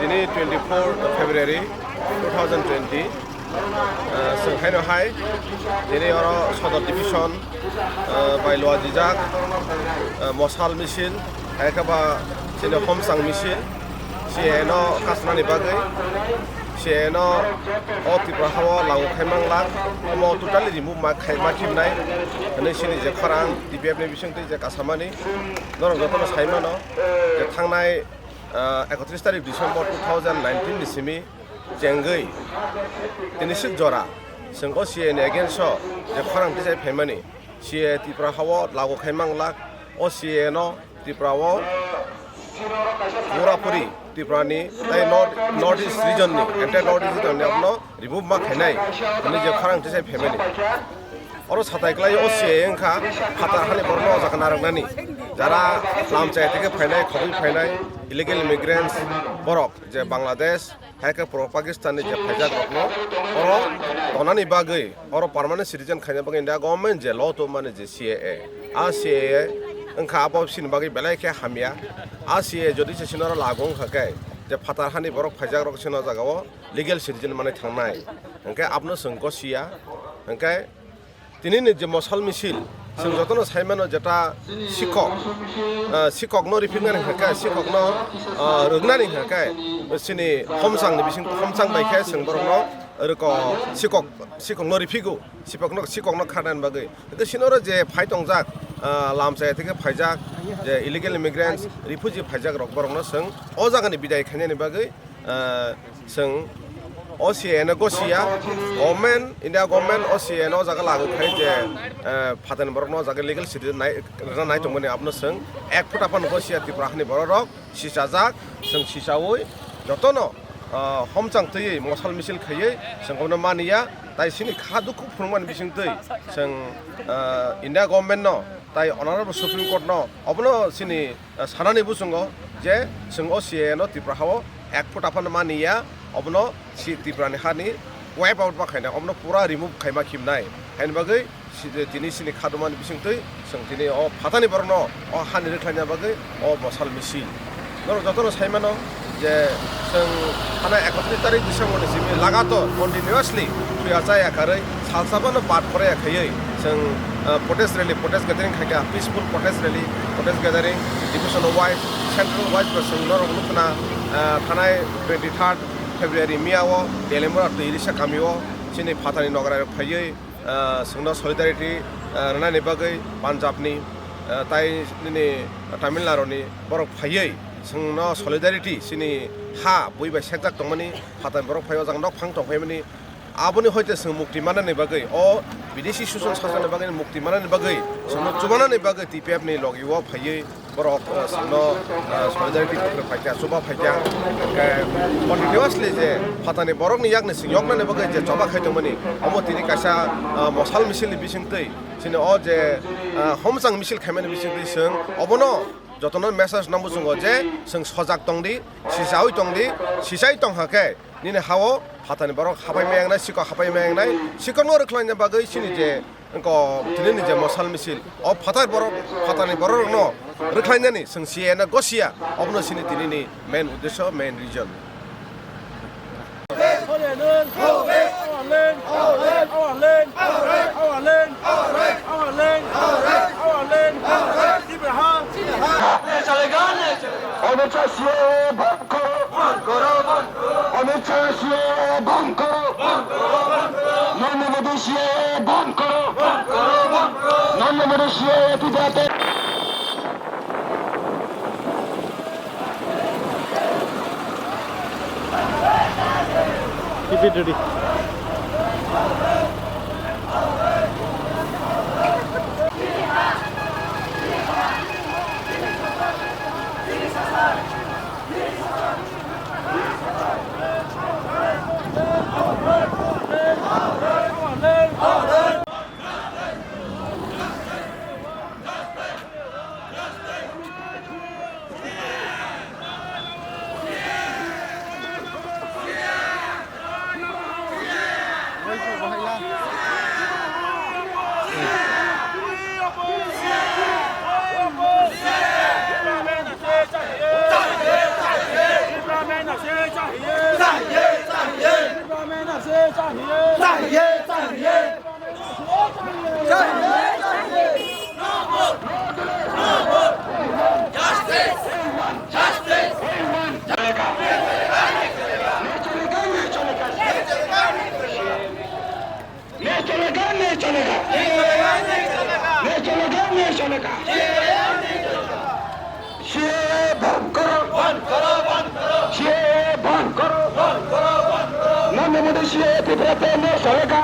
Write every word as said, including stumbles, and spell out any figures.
Ni twenty-four February two thousand twenty, ah, chwng haino hai, tini oro Sodor Division, ah, bai luajijak, ah, mosal misil, hai khe ba chini homchang misil, C A A no kasnani bagwi, C A A no o Tripura hao lagu khai manglak, omo totally remove ma khai ma khibnai, hwnwi chini je khorang T P F ni bisingtwi je kasamani, norok jotono sai mano je thangnai, ah, ekotris tarik December two thousand nineteen ni simi chengwi tini sik jora chwng o C A A ni against o je khorang tisai phaimani, C A A Tripura hao lagu khai manglak, o C A A no Tripura o purapuri Tripura ni tei North, North East region ni, entire North East region ni abono remove ma khainai hwnwi je khorang tisai phaimani. Oro satai kwlai o C A A wngkha phatar hani borokno o jaga narwknani. Jara lamchai theke phainai, khogwi phainai, illegal immigrants borok je Bangladesh, hai khe pro Pakistan ni je phaijak rokno oro tonani bagwi, oro permanent citizen khaina bagwi India government je law tubumani je C A A, a C A A wngkha abo chini bagwi belai khe hamya. A C A A jodi se chini oro lagu wngkha khe je phatar hani borok phaijak rok chini o jaga o legal citizen manwi thangnai. Hwnkhe abono chwng gosiya. Hwnkhe tini ni je mosal misil, chwng jotono sai mano jeta sikhok, ah, sikhokno riphiknani hwnkhe, sikhokno, ah, rwknani hwnkhe, chini homchang ni bising, homchang bai khe chwng borokno rwko sikhok, sikhokno riphigo, sikhokno, sikhokno kharnani bagwi. Hwnkhe chini oro je phai tongjak, ah, lamchai theke phaijak, je illegal immigrants, refugee phaijak rok, borokno chwng o jagani bidai khainani bagwi, ah, chwng o C A A no gosiya, government, India government o C A A no o jaga lagu khai je, ah, phatarni borokno o jaga legal citizen nai, rwna nai tongmani abono chwng ek phuta phano gosiya Tripura hani borok rok. Sichajak, chwng sichaui jotono, ah, homchang twiwi mosal misil khaiwi chwng obono maniya, tai chini kha dukhu phunukmani bisingtwi chwng, ah, India government no tai Honorable Supreme Court no obono chini, ah, sanani buchungo je chwng o C A A no Tripura hao ek phuta phano maniya, obono si Tripura ni hani wipe out ma khaina, obono pura remove khaima khibnai. Haini bagwi si-, tini chini khadumani bisingtwi chwng tini o phatani borokno o hani rwkhlaina bagwi o mosal misil. Norok jotono sai mano je chwng thana ekatris tarik December ni simi lagator continuously thuya chaya karwi salsa bono bad poraya khaiwi chwng, ah, protest rally, protest gathering khaikha, peaceful protest rally, protest gathering, division wise, central wise bo chwng norok nukna, ah, thanai twenty third February miya o Telimura twi risa kami o chini phatani nogorai rok phaiwi, ah, chwngno solidarity, ah, rwnani bagwi Punjab ni, ah, tai nini Tamil Nadu ni borok phaiwi chwngno solidarity chini ha bui bai sekjak tongmani phatani borok phai o jang nok phang tong phaimani aboni hoite chwng mukti manani bagwi o bidesi suson sasoni bagwi mukti manani bagwi chwngno chubanani bagwi T P F ni logi o phaiwi borok, ah, chwngno, ah, solidarity kwrwi phaikha, chuba phaikha. Hwnkhe continuously je phatani borokni yakni chwng yoknani bagwi je choba khai tongmani, omo tini kaisa, ah, mosal misilni bisingtwi chini o je, ah, homchang misil khaimani bisingtwi chwng obono jotono message nang buchungo je chwng sojak tongdi, sichaui tongdi, sichai tongkha khe nini ha-o phatani borok hapai ma wngnai, sikok hapai ma wngnai, sikokno rwkhlaina bagwi chini je Wngkha, tini ni je mosal misil, o phatar borok, phatarni borok rokno rwkhlainani chwng C A A no gosiya, obono chini tini ni main uddesho, main reason. Amit Shah CAA বন্ধ করো, বন্ধ করো, বন্ধ করো। অমিত Shah CAA বন্ধ করো, বন্ধ করো, বন্ধ করো। নরেন্দ্র মোদী সিএএ বন্ধ করো, বন্ধ করো, বন্ধ করো। নরেন্দ্র মোদী সিএএ পিছাতে Keep it ready. चलेगा, नहीं चलेगा, नहीं चलेगा। सीएए बंद करो, बंद करो, बंद करो। सीएए बंद करो, बंद करो, बंद करो। नरेंद्र मोदी सीएए त्रिपुरा पे नहीं चलेगा।